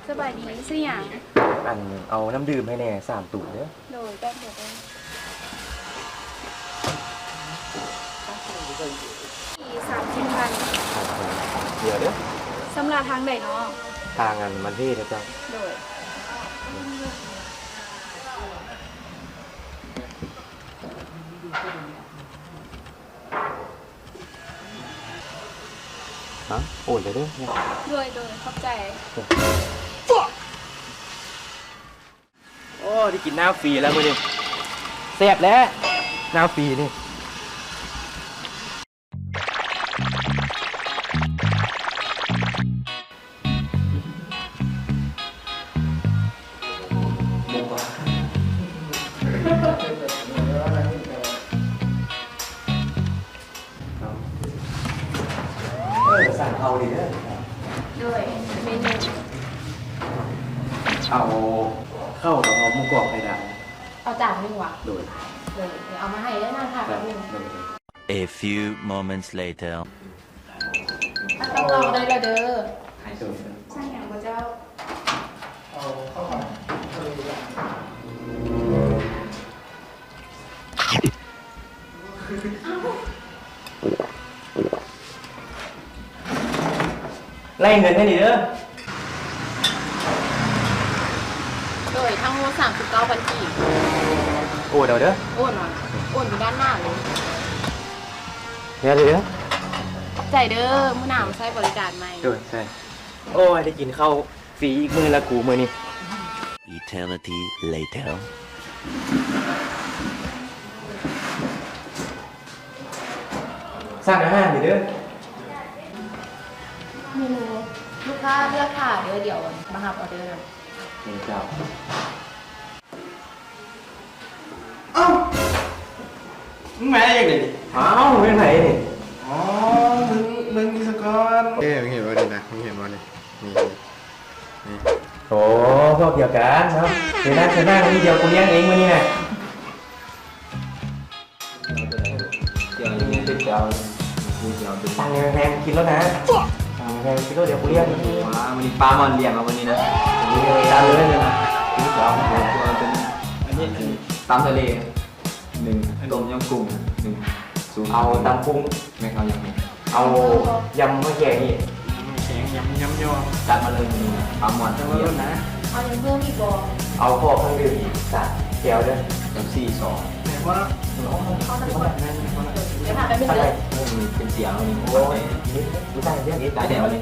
ສະບາຍດີ ຊື່ຫຍັງ? ອັນ ເອົານ້ຳດື່ມໃຫ້ແດ່ ສາມຕູ້ເດີ້. ໂດຍ ແປັບດຽວເດີ້. ສາມສິບພັນ. ດຽວເດີ້. ຊຳລະທາງໃດເນາະ? ທາງອັນມັນເພເດີ້ເຈົ້າ. ໂດຍ. ຮະ ໂອນເລີຍເດີ້. ໂດຍ ໂດຍ ຂອບໃຈ. ໂອ້ ໄດ້ກິນນ້ຳຟຣີແລ້ວມື້ນີ້ ແຊບແລ້ວ ນ້ຳຟຣີນີ້. ເອີ ສັ່ງເຂົ້ານີ້ເດີ້. ໂດຍ ເມນູ ເອົາເຂົ້າກັບເອົາໝູກອງໄຂ່ດາວ. ເອົາຈານໜຶ່ງຫວາ? ໂດຍ ໂດຍ ເອົາມາໃຫ້ເດີ້ ນັ່ງຖ້າແປັບໜຶ່ງ. ໂດຍ. A few moments later. ອາ ຕ້ອງລອງໄດ້ລະເດີ້. ໃຫ້ສຸດ. ສັ່ງຫຍັງບໍ່ເຈົ້າ? ເອົາເຂົ້າຜັດທະເລ. ໄລ່ເງິນໃຫ້ນີ້ເດີ້. ໂດຍ ທັງໝົດສາມສິບເກົ້າພັນກີບ. ໂອນເອົາເດີ້. ໂອນຫວາ? ໂອນຢູ່ດ້ານໜ້າເລີຍ. ເດີ ເດີ ເດີ. ໃຈເດີ້ ມື້ໜ້າມາໃຊ້ບໍລິການໃໝ່. ໂດຍ ໃຊ່. ໂອ້ຍ ໄດ້ກິນເຂົ້າຟຣີອີກມື້ລະກູມື້ນີ້. Eternity later. ສັ່ງອາຫານນີ້ເດີ້. ເມນູ ລູກຄ້າເລືອກຖ້າເດີ້ ດຽວມາຮັບອໍເດີນຳ. ນີ້ເຈົ້າ. ເອົ້າ ມຶງມາໄດ້ຈັ່ງໃດນີ້? ອ້າວ ເປັນໃຜນີ້? ອໍ ເບິ່ງ ເບິ່ງນີ້ສາກ່ອນ. ເອີ ມຶງເຫັນບໍ່ນີ້ນະ? ມຶງເຫັນບໍ່ນີ້? ນີ້ ນີ້ ນີ້. ໂອ້ ພວກດຽວກັນເນາະ. ເຊີນນັ່ງ ເຊີນນັ່ງ ມື້ດຽວກູລ້ຽງເອງມື້ນີ້ນະ. ເຈົ້າ ເຈົ້າ ເຈົ້າ ເຈົ້າ ເຈົ້າ ເຈົ້າ ເຈົ້າ ເຈົ້າ ສັ່ງແພງໆ ກິນໂລດນະ. ສັ່ງແພງໆ ກິນໂລດ ດຽວກູລ້ຽງ. ວ້າ ມື້ນີ້ປາໝ່ອນລ້ຽງເອົາມື້ນີ້ນະ. ນີ້ ຕຳເລີຍນະ. ກິນສອງ ອັນນີ້ ອັນນີ້ ຕຳທະເລໜຶ່ງ ຕົ້ມຍຳກຸ້ງໜຶ່ງ. ສູດ ເອົາຕຳກຸ້ງ. ແມ່ນ ເອົາຫຍັງນີ້? ເອົາຍຳໝາກແກງນີ້. ຍຳໝາກແກງ ຍຳ ຍຳຍໍ. ຈັດມາເລີຍມື້ນີ້ນະ ປາໝ່ອນ ຈັດມາເລີຍນະ. ເອົາຫຍັງເພີ່ມອີກບໍ່? ເອົາພວກເຄື່ອງດື່ມອີກສາມແກ້ວເດີ້. ເປັບຊີສອງ. ແມ່ນບໍ່ລະ? ເອົາ ເອົາ ເອົາ ແມ່ນ ແມ່ນ ແມ່ນ. ດຽວຖ້າແປັບໜຶ່ງເດີ້. ເອີ ເປັນສຽງນີ້. ໂອ້ຍ ນີ້ ຜູ້ຊາຍເລື່ອງເອງຕາຍແລ້ວນີ້.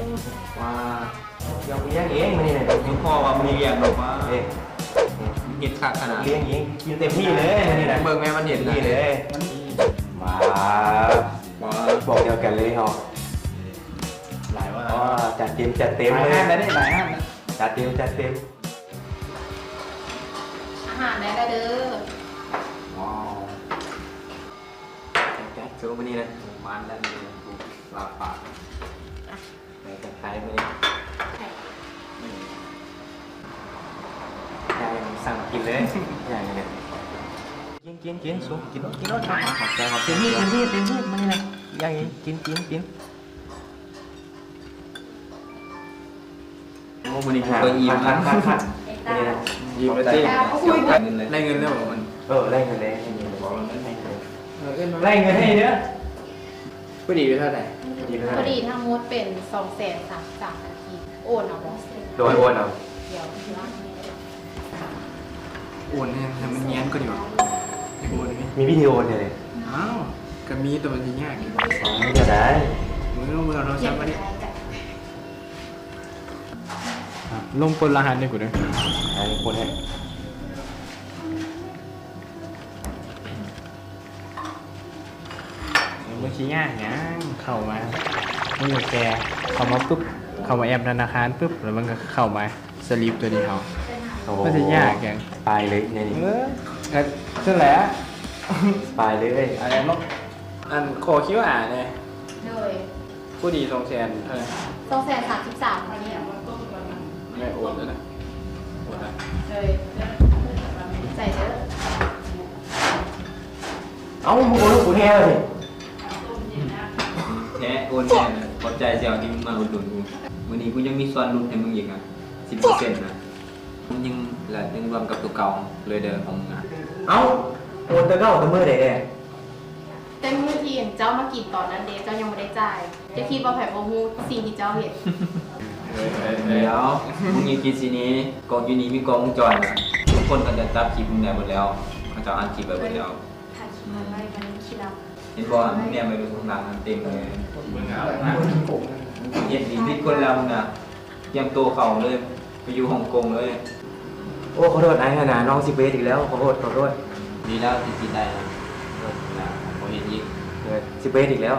ວ້າ ດຽວກູລ້ຽງເອງມື້ນີ້ນະ. ຍັງພໍວ່າມື້ນີ້ລ້ຽງດອກວ່າ. ເອີ ເຮັດຄັກຂະໜາດ ລ້ຽງເອງ ກິນເຕັມທີ່ເລີຍມື້ນີ້ນະ. ເບິ່ງແມ່ມັນເຮັດນະ. ນີ້ເລີຍ ມາ ມາ ບອກດຽວກັນເລີຍເຮົາ. ຫຼາຍວ່າ ອໍ ຈັດເຕັມ ຈັດເຕັມເລີຍ. ຫຼາຍຮ້ານແລ້ວເດ້ ຫຼາຍຮ້ານ. ຈັດເຕັມ ຈັດເຕັມ. ອາຫານໄດ້ລະເດີ້. ວ້າວ ຈັດໂຊມື້ນີ້ນະ. ມານແລ້ວ ລາບປາກ. ໄປກັນໄປມື້ນີ້. ຢ່າງສັ່ງກິນເລີຍ ຢ່າງນີ້. ກິນ ກິນ ກິນ ສູ ກິນໂລດ ກິນໂລດ. ຂອບໃຈ ຂອບໃຈ. ເຕັມທີ່ ເຕັມທີ່ ເຕັມທີ່ ມື້ນີ້ນະ. ຢ່າງນີ້ ກິນ ກິນ ກິນ. ໂອ້ ມື້ນີ້ຂ້ອຍອີ່ມນະ. ອີ່ມແລ້ວຕິ? ໄດ້ເງິນແລ້ວບໍ່ມັນ? ເອີ ໄດ້ເງິນແລ້ວ. ບອກລະໄດ້ເງິນ ເອີ ໄດ້ເງິນໃຫ້ເດີ້. ພໍດີເປັນເທົ່າໃດ? ພໍດີທັງໝົດເປັນສອງແສນສາມສິບສາມພັນກີບ. ໂອນເອົາບໍ່? ໂດຍ ໂອນເອົາ. ດຽວ ໂອນໃຫ້ ໃຫ້ມັນງຽນກ່ອນດີກວ່າ. ໂອນ ມີວິທີໂອນເດ. ອ້າວ ກະມີ ແຕ່ມັນຊິຍາກຢູ່. ເຮັດຈັ່ງໃດ? ມຶງເອົາ ມຶງເອົາໂທລະສັບມານີ້. ອ່ະ ລົງກົດລະຫັດໃຫ້ກູເດີ້. ອ່າ ກົດໃຫ້. ມັນຊິຍາກຫຍັງ? ເຂົ້າມາ ມຶງແຄ່ເຂົ້າມາປຶບ ເຂົ້າມາແອັບທະນາຄານປຶບ ແລ້ວມັນກະເຂົ້າມາສະລິບໂຕນີ້ເຮົາ. ໂອ້ ມັນຊິຍາກຫຍັງ? ປາຍເລີຍແນວນີ້. ເອີ ກະຊັ້ນແຫຼະ ປາຍເລີຍ. ອັນນັ້ນເນາະ ອັນຂໍຄິວອາແດ່. ໂດຍ. ຜູ້ດີ ສອງແສນເທົ່າໃດ? ສອງແສນສາມສິບສາມ ເທົ່ານີ້. ແມ່ໂອນແລ້ວນະ ໂອນແລ້ວ. ໂດຍ ໃສ່ເດີ້. ເອົ້າ ມຶງໂອນໃຫ້ກູແດ່ເວີຍ. ແທ້ ໂອນແທ້ນະ. ຂອບໃຈເສີ່ຍທີ່ມຶງມາອຸດໜູນກູ. ມື້ນີ້ກູຍັງມີສ່ວນຫຼຸດໃຫ້ມຶງອີກນະ. ສິບເປີເຊັນນະ. ມຶງຍັງ ແລະ ຍັງລວມກັບຕົວເກົ່າເລີຍເດີຂອງມຶງນະ. ເອົ້າ ໂອນແຕ່ເກົ່າແຕ່ມື້ໃດແດ່? ແຕ່ມື້ທີ່ເຈົ້າມາກິນຕອນນັ້ນເດ້ ເຈົ້າຍັງບໍ່ໄດ້ຈ່າຍ. ເຈົ້າຄິດວ່າໃຜບໍ່ຮູ້ສິ່ງທີ່ເຈົ້າເຮັດ? ດຽວ ມຶງຢ່າຄິດຊິໜີ, ກ້ອງຢູ່ນີ້ມີກ້ອງວົງຈອນນະ. ທຸກຄົນເຂົາເຈົ້າຈັບຄລິບມຶງໄດ້ໝົດແລ້ວ, ເຂົາເຈົ້າອັດຄລິບໄວ້ໝົດແລ້ວ. ຖ້າຄິດໄວ້ ມັນຂີ້ລັບ. ເຫັນບໍ່? ມຶງແນມໄປເບິ່ງຂ້າງຫຼັງນັ້ນເຕັມເລີຍ. ເຮັດດີຜິດຄົນແລ້ວນະ. ຕຽມໂຕເຂົ້າເລີຍ, ໄປຢູ່ຮົງກົງເລີຍ. ໂອ້ ຂໍໂທດອ້າຍນະ, ນ້ອງຊິບໍ່ເຮັດອີກແລ້ວ. ຂໍໂທດ, ຂໍໂທດ. ດີແລ້ວທີ່ຄິດໄດ້ນະ, ນະ ບໍ່ເຮັດອີກ. ເອີ ຊິບໍ່ເຮັດອີກແລ້ວ.